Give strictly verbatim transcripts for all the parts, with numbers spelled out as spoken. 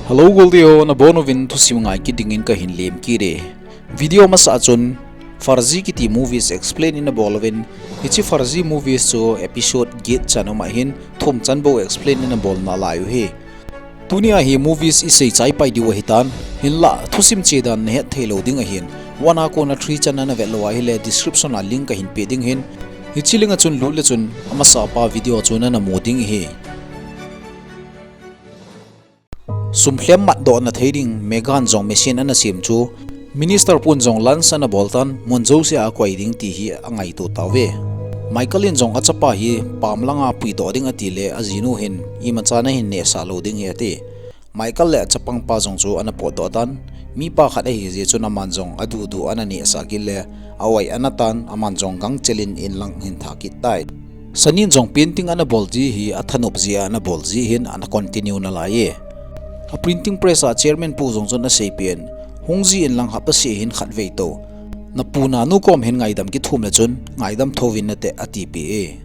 Hello, Goldie ho, nabonchauvin thusim ngai kit dingin kahin lemkit e. Video masa a chun Farzi kiti movies explain ina bol uvin, hiche Farzi movies chu episode get chan um ahin, thum chan bou explain ina bol nalai uhi. Tunia hi movies isei chai pai diu ahitan, hinlah thusim chedan nahet thei lou ding ahin, one a kona three chan ana vet lou ahile description a link kahin pe ding ahin, hiche link a chun lut le chun amasa pa video chu nana mu ding ahi. Sum lhem matdoh na thei ding Megan jong machine ana sem chu, Minister pun jong lunch ana bol tan, mun jousea akoi ding ti hi angaito tauve. Michael in jong achapa hi pam langa puidoh ding ati le, ajinu hin imacha nahin nehsah lou ding ahi ati. Michael le achapang pa jong chu ana potdoh tan, mipa khat ahi jeh chun aman jong adudu ana nehsah kit le, a-oi ana tan, aman jong gangchel in in lang ahin thah kit tai. Sunny in jong painting ana bol ji hi athanop jeh a ana bol ji hin ana continue nalai e. A printing press a chairman pu jong chun aseipeh in, hung ji in lang hapta seh hin khatvei tou, napu nanu kom hin ngaidam kithum le chun ngaidam thouvin nate, atipeh e.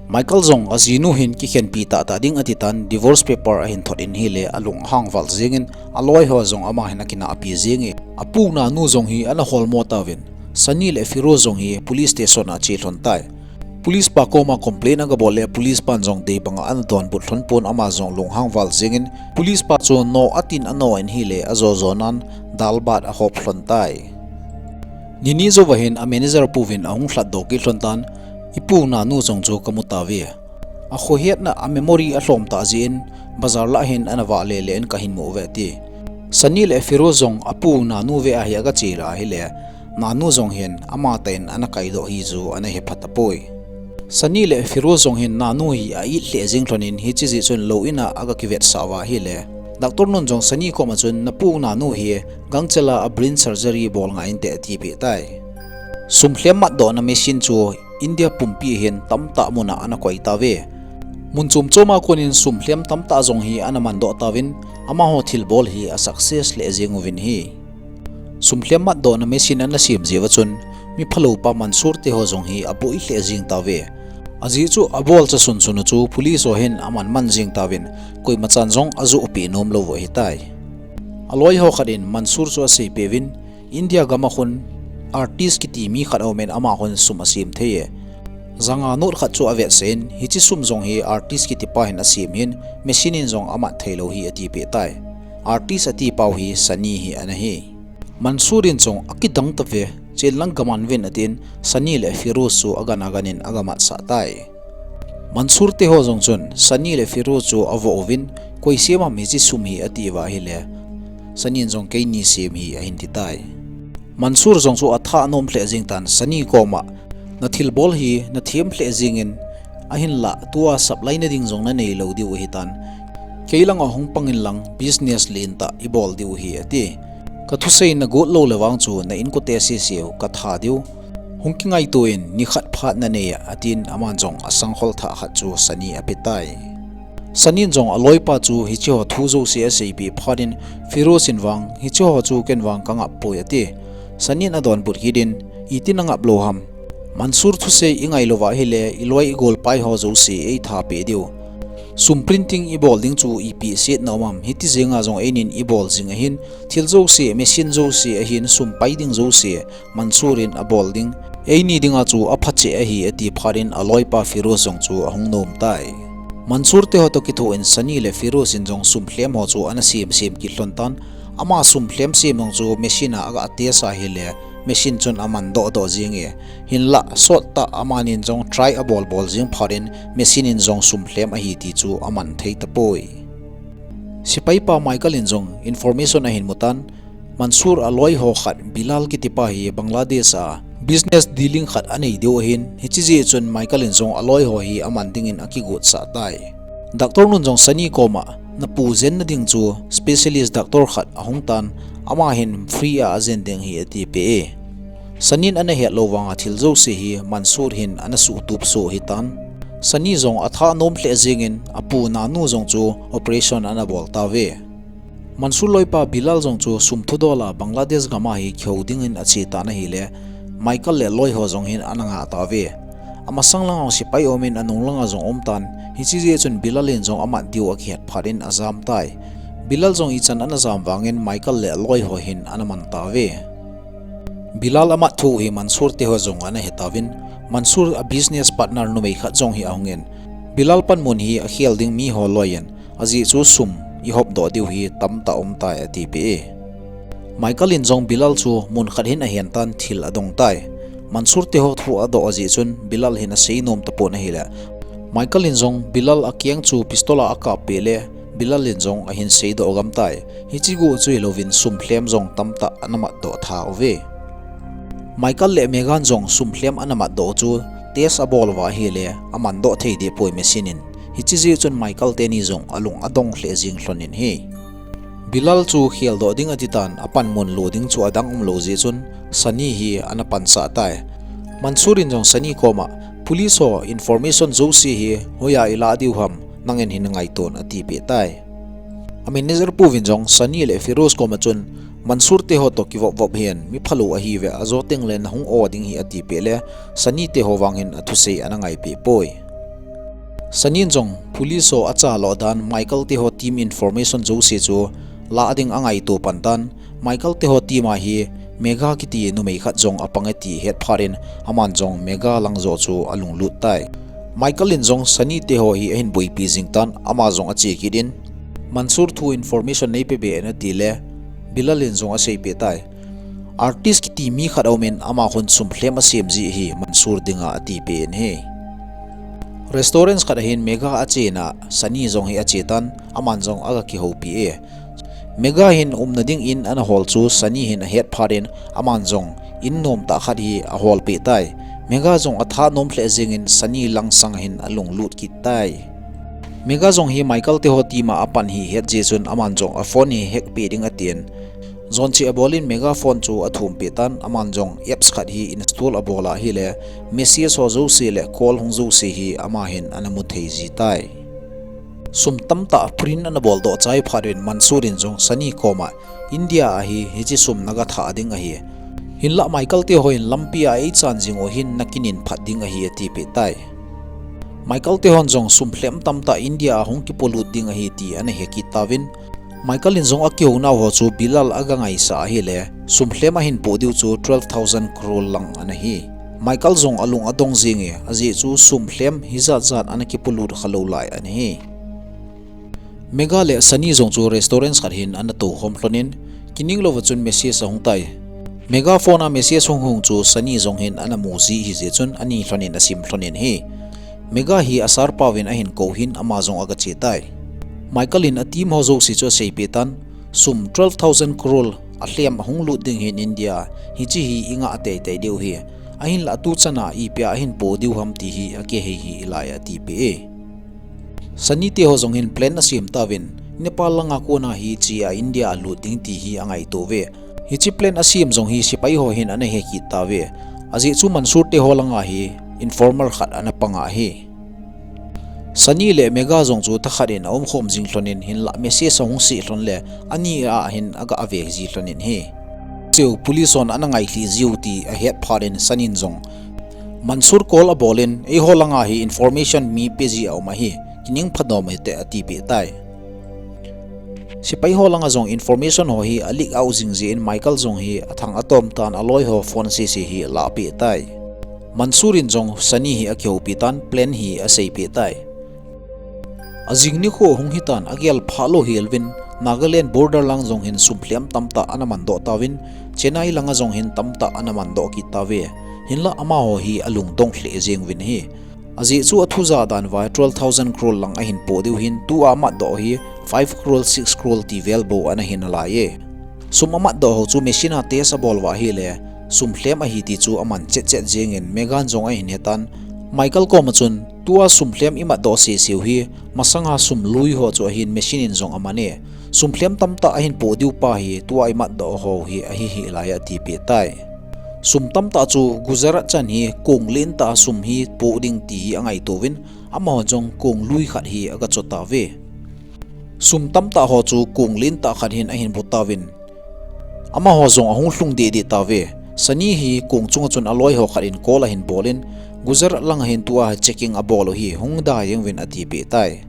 Michael jong ajinu hin kikhenpi tahtah ding ati tan, divorce paper ahin thot in ahile alunghang val jeng in, aloi ho jong ama hin akinahpi jeng e. Apu nanu jong hi ana holmo tauvin, Sunny le Firoz jong hi police station a che lhon tai. Police pa koma complain agabol le, police pan jong dei banga ana donbut lhon pon, ama jong lunghang val jeng in police pa chu no atin ano in ahile, ajo jonan dalbat ahop lhon tai. Nini jouva hin a manager puvin ahung lhatdoh kit lhon tan, ipu nanu jong chu kamu tauve. Akhohetna a memory alhom tah jeh in bazar lah hin ana vahle le in kahin mu uve ati. Sunny le Firoz jong apu nanu ve a hi agache le ahile, nanu jong hin amatah in ana kaidoh hi chu ana hepha tapoi. Sunny le Firoz jong hin nanu hi a-it lheh jeng lhon in, hiche jeh chun lou in a agakivetsah uva ahile, doctor nun jong Sunny koma chun napu nanu hi gangchel a brain surgery bol ngai inte atipeh tai. Sum lhem matdoh na machine chu India pumpi hin tamtah muna ana koi tauve. Mun chom choma konin sum lhem tamtah jong hi ana mandoh tauvin, amaho thilbol hi a success lheh jeng uvin ahi. Sum lhem matdoh na machine ana sem jeh uva chun, miphalou pa Mansoor te ho jong hi aboi lheh jeng tauve. Ajeh chu abolcha sunsun u chu police ho hin aman man jeng tauvin, koimachan jong ajoh peh nom lou u ahitai. Aloi ho khat in Mansoor chu aseipeh uvin, India gam a khun artist kiti mi khat aumin, ama khun sum asem thei e. Janga note khat chu avetsah in, hiche sum jong hi artist kiti pa hin asem hin, machine in jong amat thei lou hi atipeh tai. Artist ati pau hi Sunny hi ana hi. Mansoor in jong akidang tave, chen lang gaman uvin atin, Sunny le Firoz chu agan agan in agamatsah tai. Mansoor te ho jong chun Sunny le Firoz chu avo uvin, koi sem ham hiche sum hi ati uva ahile, Sunny in jong keini sem hi ahin ti tai. Mansoor jong chu atha anom lheh jeng tan, Sunny koma, nathilbol hi nathem lheh jeng in, ahinlah tua supply na ding jong nanei lou diu ahitan, kei langa hung pang in lang business lentah ibol diu ahi ati. Kathusei nagot lou le vang chu na inkote seseu katha diu, hung kingaito in, nikhat phat nanei a, atin aman jong asangkhol thah khat chu Sunny ape tai. Sunny in jong aloipa chu hiche ho thu jouse aseipeh phat in, Firoz in vang hiche ho chu ken vang kangap poi ati. Sunny in adonbut kit in, iti nangap lou ham? Mansoor thusei ingai louva ahile, iloi igolpai ho jouse eitha peh diu. Sum printing ibol ding chu ipi setna um ham? Hiti jenga jong einin ibol jing ahin, thil jouse, machine jouse ahin, sum pai ding jouse Mansoor in abol ding, eini dinga chu apha cheh ahi, ati phat in aloipa Firoz jong chu ahung nom tai. Mansoor te ho toh kithoin Sunny le Firoz in jong sum lhem ho chu ana sem sem kit lhon tan, ama sum lhem sem jong chu machine a aga test a ahile, machine chun aman doh doh jeng e. Hinlah sottah amanin jong try abol bol jeng phat in machine in jong sum lhem ahi ti chu aman thei tapoi. Sepai pa Michael in jong information ahin mu tan, Mansoor aloi ho khat Bilal kiti pa hi Bangladesh a business dealing khat anei diu ahin, hiche jeh chun Michael in jong aloi ho hi aman dingin akigotsah tai. Doctor nun jong Sunny koma, napu jenna ding chu specialist doctor khat ahung tan, ama hin free a ajen ding ahi atipeh e. Sunny in ana het lou vanga thil jouse hi Mansoor hin ana suhtup soh ahitan. Sunny jong atha anom lheh jengin apu nanu jong chu operation ana bol tauve. Mansoor loipa Bilal jong chu sum thudol a Bangladesh gam a hi kihou dingin ache tan ahile, Michael le loi ho jong hin ana ngah tauve. Amasang langa sepai umin anung langa jong um tan, hiche jeh chun Bilal in jong amat diu akihet phat in ajam tai. Bilal jong ichan ana jam vangin Michael le aloi ho hin ana man tauve. Bilal amat thu hi Mansur teho jong ana he tauvin, Mansur a business partner numei khat jong hi ahungin, Bilal panmun hi akhel ding miho loiyin, ajeh chu sum ihop doh diu hi tamtah umtai atipeh e. Michael in jong Bilal chu mun khat hin ahen tan thil adong tai. Mansur teho thu adoh ajeh chun Bilal hin asei nom tapon ahile, Michael in jong Bilal akeng chu pistol a akap peh le, Bilal in jong ahin seidoh gam tai. Hiche guh chu hilouvin sum lhem jong tamtah ana matdoh tha uve. Michael le Megan jong sum lhem ana matdoh chu test abol uva ahile, amandoh thei deh poi machine in. Hiche jeh chun Michael teni jong alung adong lheh jeng lhonin ahi. Bilal chu kheldoh ding atitan, apanmun lo ding chu adang umlou jeh chun Sunny hi ana pansah tai. Mansur in jong Sunny koma, police ho information jouse hi hoiya ilah diu ham, nangin hin ngaiton atipeh tai. A manager pu vin jong Sunny le Firoz koma chun, Mansur teho toh kivop vop hen, miphalou ahiuve, ajo tengle nahung o ding ahi atipeh le, Sunny teho vang hin athusei ana ngaipeh poi. Sunny in jong police ho achalo dan Michael teho team information jouse chu lah ding angaito pan tan, Michael teho team a hi Megha kiti numei khat jong apang e ti ahet phat in aman jong Megha lang joh chu alunglut tai. Michael in jong Sunny teho hi ahin boipi jing tan ama jong ache kit in, Mansur thu information neipe be in atile, Bilal in jong aseipeh tai. Artist kiti mi khat aumin ama khun sum lhem asem ji ahi Mansur dinga atipeh in ahi. Restaurant khat ahin Megha ache na Sunny jong hi ache tan aman jong aga kihoupi e. Megha hin umna ding in ana hol chu Sunny hin ahet phat in aman jong in nomtah khat hi ahol peh tai. Megha jong atha nom lheh jengin Sunny lang sang hin alunglut kit tai. Megha jong hi Michael teho team a apan ahi ahet jeh chun aman jong aphone hi hack peh ding atin. Joncheh abol in Megha phone chu athumpeh tan aman jong apps khat hi install abol ahile message ho jouse le call hung jouse hi ama hin ana mu thei ji tai. Sum tamtah print ana boldoh chai phat uvin Mansur in jong Sunny koma India a hi hiche sum naga thah ding ahi. Hinlah Michael teho in lampi a eichan jing u hin nakinin phat ding ahi atipeh tai. Michael tehon jong sum lhem tamtah India a hung kipolut ding ahi ti ana he kit tauvin, Michael in jong akihounau ho chu Bilal aga ngaisah ahile, sum lhem ahin poh diu chu twelve thousand crore lang ana hi. Michael jong alung adong jenge, ajeh chu sum lhem hijat jat ana kipolut khalou lai ana hi. Megha le Sunny jong chu restaurant khat hin ana toukhom lhonin, kininglouva chun message ahung tai. Megha phone a message hung hung chu Sunny jong hin ana mu ji ahi jeh chun ani lhonin asim lhonin ahi. Megha hi a sir pauvin ahin kou hin ama jong aga che tai. Michael in a team ho jouse chu aseipeh tan, sum twelve thousand crore alhem ahung lut ding hin India, hiche hi ingah teitei diu ahi. Ahinlah tuchan a ipi a ahin poh diu ham ti hi akihei hih lai atipeh e. Sunny teho jong hin plan asem tauvin, Nepal langa kona hiche a India alut ding ti hi angaito uve. Hiche plan asem jong hi sepai ho hin ana he kit tauve. Ajeh chu Mansur teho langa hi informer khat ana panga ahi. Sunny le Megha jong chu thakhat in aumkhom jing lhonin hinlah message ahung seh lhon le ani a hin aga ave ji lhonin ahi. Cheu police hon ana ngailhi jiu ti ahet phat in Sunny in jong Mansur call abolin eiho langa hi information mi pe ji aum ahi, kining phanom hite atipeh tai. Sepai ho langa jong information ho hi a leak out jing jeh in Michael jong hi athang atom tan aloi ho phone sese hi alahpeh tai. Mansur in jong Sunny hi akihoupi tan plan hi aseipeh tai. Ajing nikho hung hitan agel phah lou hel uvin Nagaland border lang jong hin sum lhem tamtah ana mandoh tauvin Chennai langa jong hin tamtah ana mandoh kit tauve. Hinlah amaho hi alungdong lheh jeng uvin ahi. Ajeh chu athu ja dan uva twelve thousand crore lang ahin poh diu hin tua amatdoh hi five crore six crore ti vel bou ana hi nalai e. Sum amatdoh ho chu machine a test abol uva ahile sum lhem ahi ti chu aman chet chet jengin Megha in jong ahin hetan Michael koma chun tua sum lhem imatdoh sese u hi masanga sum lui ho chu ahin machine in jong aman e. Sum lhem tamtah ahin poh diu pa hi tua imatdoh ho hi ahi hih lai atipeh tai. Sum tamtah chu Gujarat chan hi kong lentah a sum hi poh ding ti hi angaito uvin, amaho jong kong lui khat hi aga cho tauve. Sum tamtah ho chu kong lentah khat hin ahin bu tauvin, amaho jong ahung lhung deh deh tauve. Sunny hi kong chunga chun aloi ho khat in call ahin bolin, Gujarat langa hin tua checking abol u hi hung da jeng uvin atipeh tai.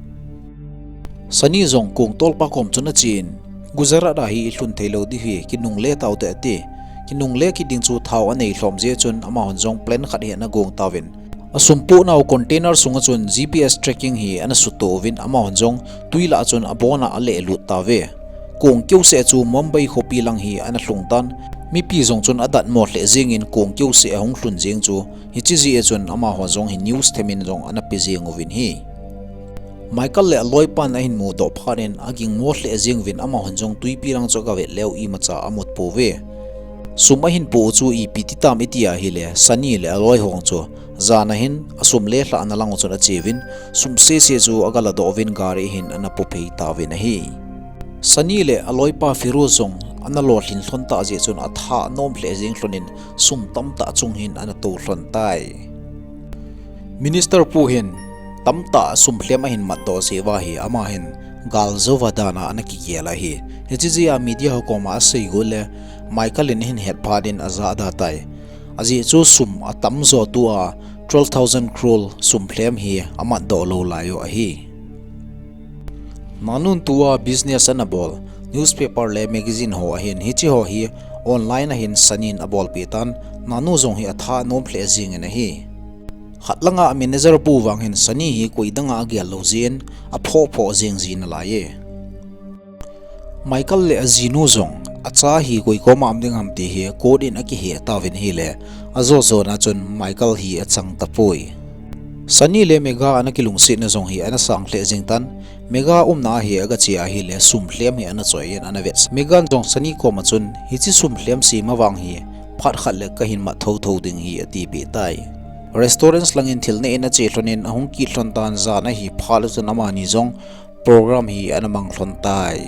Sunny jong kong tolpa kom chun achen, Gujarat a hi ilhun thei lou ding hi, kinungle tau te ati. Kinungle kit ding chu thao anei lhom jeh chun amahon jong plan khat hi ana gong tauvin. Asum pohnau container sunga chun G P S tracking hi ana suto uvin amahon jong tui lah chun abona alelut tauve. Kong keuseh chu Mumbai khopi lang hi ana lhung tan, mipi jong chun adatmo lheh jengin kong keuseh ahung lhun jeng chu, hiche jeh a chun amaho jong hi news themin jong ana pe jeng uvin ahi. Michael le aloipan ahin mudoh phat in agingmo lheh jeng uvin amahon jong tuipi lang chu agavet leu imacha amut pouve. Sum ahin po u chu ipi ti tam iti ahile, Sunny le aloiho chu jan ahin asum le lhahna lang u chun ache uvin, sum sese chu agaladoh uvin gari hin ana po phei tauvin ahi. Sunny le aloipa Firoz jong ana lolhin lhon tah jeh chun atha anom lheh jeng lhonin sum tamtah chung hin ana tou lhon tai. Minister pu hin tamtah sum lhem ahin matdoh jeh uva hi ama hin galjouva dan a ana kigel ahi. Hiche jeh a media ho koma asei got le Michael in ahin het phat in ajahda tai. Ajeh chu sum atamjo tua twelve thousand crore sum lhem hi amatdoh lou lai u ahi. Nanun tua business ana bol, newspaper le magazine ho ahin, hiche ho hi online ahin Sunny in abolpeh tan, Nanu jong hi atha anom lheh jengin ahi. Khat langa manager pu vang hin Sunny hi koi danga agel lou jeh in aphoh phoh jeng ji nalai e. Michael le ajinu jong acha hi koi koma um ding ham ti hi court in akihe tauvin ahile, ajo jona chun Michael hi achang tapoi. Sunny le Megha ana kilungsetna jong hi ana sang lheh jeng tan, Megha umna a hi agache ahile sum lhem hi ana choi in ana vet. Megha jong Sunny koma chun hiche sum lhem sem avang hi phat khat le kahin mat thotho ding ahi atipeh tai. Restaurants langin thil neh in ache lhonin ahung kit lhon tan, jan ahi phat le chun amani jong program hi ana mang lhon tai.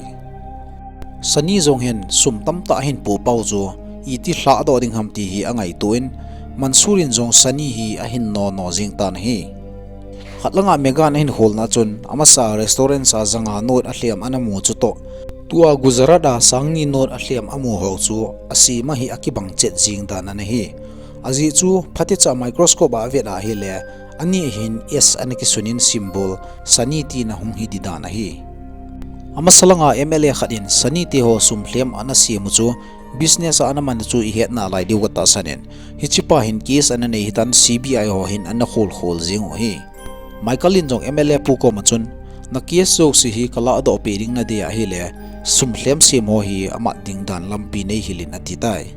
Sunny jong hin sum tamtah ahin po pau chu iti lhahdoh ding ham ti hi angaito in, Mansoor in jong Sunny hi ahin nono jeng tan ahi. Khat langa Megha in ahin kholna chun amasa restaurant a janga note alhem ana mu chutoh, tua Gujarat a sangni note alhem amu ho chu asem ahi akibang chet jeng dan ana hi. Ajeh chu phatecha microscope a avet ahile, ani hin S ana kisunin symbol Sunny tina hung hi di dan ahi. Amasa langa M L A khat in Sunny teho sum lhem ana sem u chu business a ana man chu ihet nalai diu katahsan in, hichepa hin case ana nei hitan C B I ho hin ana khol khol jeng u ahi. Michael in jong M L A pu koma chun, na case jouse hi kalahdoh peh ding nadei ahile, sum lhem sem ho hi amat ding dan lampi neihil in ati tai.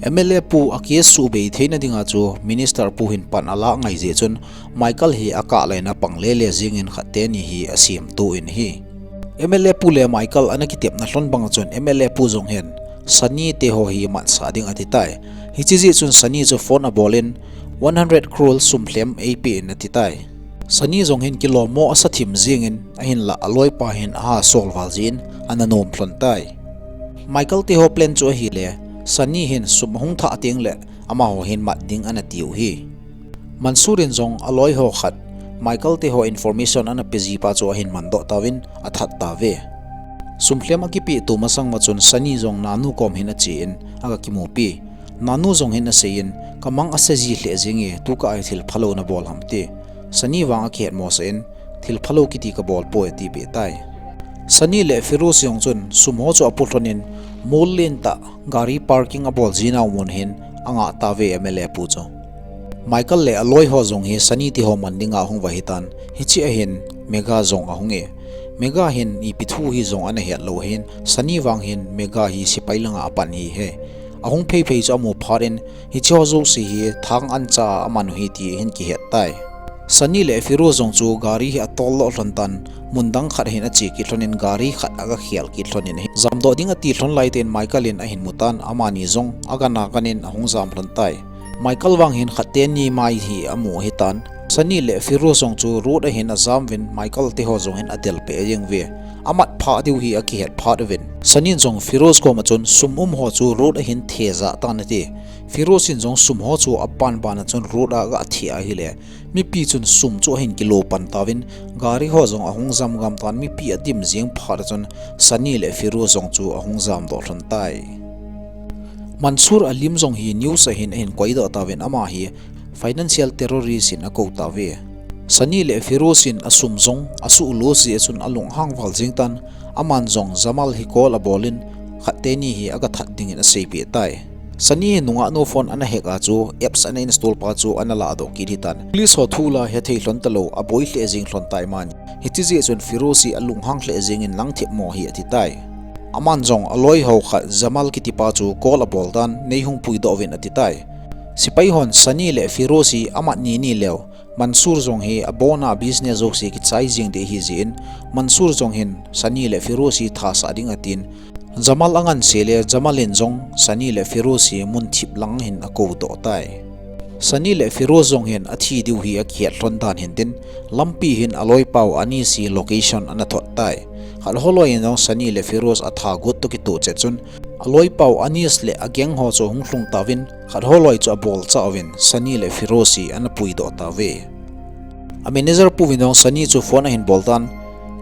M L A pu a case subei theina dinga chu minister pu hin pan alah ngai jeh chun Michael hi akah lena pang lele jengin khat teni hi asemto in ahi. M L A pu le Michael ana kitepna lhon banga chun M L A pu jong hin Sunny teho hi matsah ding ati tai. Hiche jeh chun Sunny chu phone abol in one hundred crore sum lhem eipeh in ati tai. Sunny jong hin kilommo asa thim jengin ahinlah aloipa hin aha sol val jeh in ana nom lhon tai. Michael teho plan chu ahile, Sunny hin sum ahung thah teng le amaho hin mat ding ana tiu ahi. Mansoor in jong aloiho khat Michael teho information ana pe jipa chu ahin mandoh tauvin athat tauve. Sum lhem akipeh to masang uva chun Sunny jong Nanu kom hin ache in aga kimupi. Nanu jong hin asei in, kamang ase ji lheh jenge, tukah a hi thil phalou nabol ham ti. Sunny vang akihetmosah in, thil phalou kiti kabol poi atipeh tai. Sunny le Firoz jong chun sum ho chu apo lhonin, mol lentah gari parking abol jinau mun hin angah tauve M L A pu chu. Michael le aloiho jong hi Sunny teho man dinga ahung uva ahitan, hiche a hin Megha jong ahung e. Megha hin ipi thu hi jong ana hetlou ahin, Sunny vang hin Megha hi sepai langa apan ahi e. Ahung phei phei chu amu phat in, hicheho jouse hi thang ancha a aman u ahi ti ahin kihet tai. Sunny le Firoz jong chu gari hi atoldoh lhon tan, mun dang khat hin ache kit lhonin gari khat aga khel kit lhonin ahi. Jamdoh ding ati lhon laitah in Michael in ahin mutan, amani jong agan aganin ahung jam lhon tai. Michael vang hin khat teni mai hi amu ahitan, Sunny le Firoz jong chu road a hin ajam uvin Michael teho jong hin adelpeh jeng uve. Amat phah diu hi akihet phat uvin, Sunny in jong Firoz koma chun sum um ho chu road a hin thejah tan ati. Firoz in jong sum ho chu apan bana chun road a aga the ahile, mipi chun sum chu ahin kilo pan tauvin, gari ho jong ahung jam gam tan, mipi adim jeng phat a chun Sunny le Firoz jong chu ahung jamdoh lhon tai. Mansoor alim jong hi news a hin ahin koidoh tauvin, ama hi financial terrorist in akou tauve. Sunny le Firoz in asum jong asuh lose jeh chun alunghang val jing tan, aman jong Jamal hi call abol in khat teni hi aga that dingin aseipeh tai. Sunny hi nungah nu phone ana hack a chu apps ana install pa chu ana ladoh kit hitan. Police ho thu la hethei lhon talou aboi lheh jing lhon tai mani. Hiche jeh chun Firoz hi alunghang lheh jingin lang themmo hi ati tai. Aman jong aloi ho khat Jamal kiti pa chu call abol tan, nei hung puidoh uvin ati tai. Sepai hon Sunny le Firoz hi amat ni ni leu, Mansoor jong hi abona business jouse kichai jing ding ahi jeh in, Mansoor jong hin Sunny le Firoz hi thasah ding atin, Jamal angansei le Jamal in jong Sunny le Firoz hi mun thip lang hin akoudoh tai. Sunny le Firoz jong hin athi diu hi akihet lhon dan hin tin, lampi hin aloipau Anis hi location ana thot tai. Khat holoi in jong Sunny le Firoz atha got toh kitoh chet chun, aloipau Anis le agang ho chu hung lhung tauvin, khat holoi chu abolchah uvin Sunny le Firoz hi ana puidoh tauve. A manager pu vin jong Sunny chu phone ahin bol tan,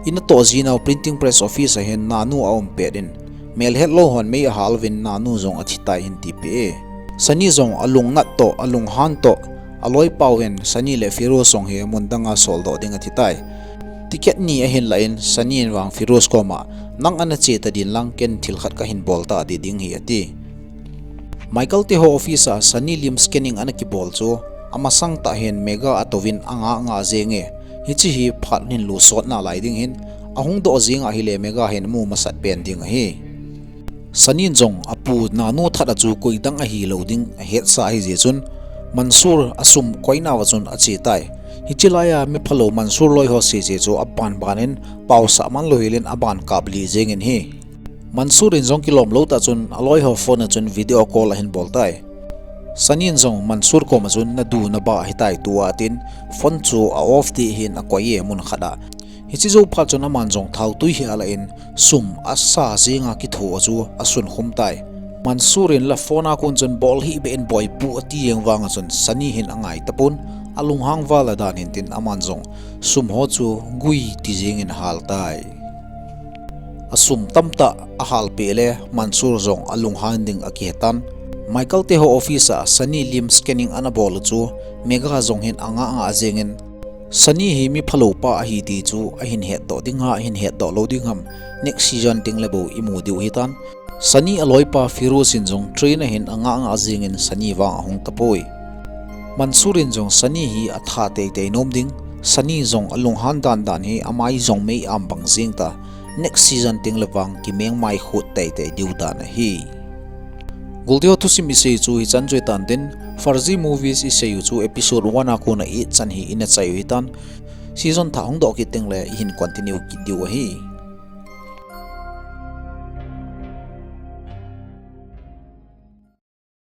inatoh jinau printing press office a hin nanu aum pet in, melhetlou hon mei ahal uvin nanu jong athitai hin tipeh e. Sunny jong alungnat toh, alunghan toh, aloipau hin Sunny le Firoz jong hi mun danga soldoh ding ati tai. Ticket ni ahin lah in Sunny in vang Firoz koma, nang ana che tadin lang ken thil khat kahin bol tading ding hi ati. Michael te ho office a Sunny lim scanning ana kibol chu, amasang tah hin Megha atouvin angah ngah jenge. Hiche hi phat hin lusot nalai ding hin, ahung doh jing ahile Megha hin amu masat pen ding ahi. Sunny in jong apu nanu that a chu koidang ahilou ding ahetsah ahi jeh chun, Mansoor asum koinauva chun ache tai. Hiche laiya miphalou Mansoor loi ho sese chu aban ban in paosah manlou hel in aban kaplih jengin ahi. Mansoor in jong kilomlou tah chun aloi ho phone a chun video call ahin bol tai. Sunny in jong Mansoor koma chun nadu naba ahitai tua atin, phone chu a off ding hin akoi e mun khat a. Hiche jou phat chun aman jong thaotui hi alah in sum asa jenga kitho a chu asunkhum tai. Mansoor in la phone a kon chun bol hih beh in boipu ati jeng vanga chun Sunny hin angai tapon, alunghang val a dan hin tin aman jong sum ho chu gui ti jengin ahal tai. Asum tamtah ahalpeh le Mansoor jong alunghan ding akihetan. Michael te ho office a Sunny lim scanning ana bol u chu Megha jong hin angah ngah jengin, Sunny hi miphalou pa ahi ti chu ahin hetdoh ding ham, ahin hetdoh lou ding ham, next season tengle bou imu diu ahitan. Sunny aloipa Firoz in jong train a hin angah ngah jengin Sunny vang ahung tapoi. Mansoor in jong Sunny hi atha teitei nom ding, Sunny jong alunghan dandan hi amai jong mei am bang jeng ta, next season tengle vang kimeng mai khut teitei diu dan ahi. Goldeo thusim isei u chu hichan chu ahitan tin, Farzi Movies isei u chu episode one a kona eight chan hi ina chai u ahitan, season thah hung doh kit tengle ihin continue kit diu ahi.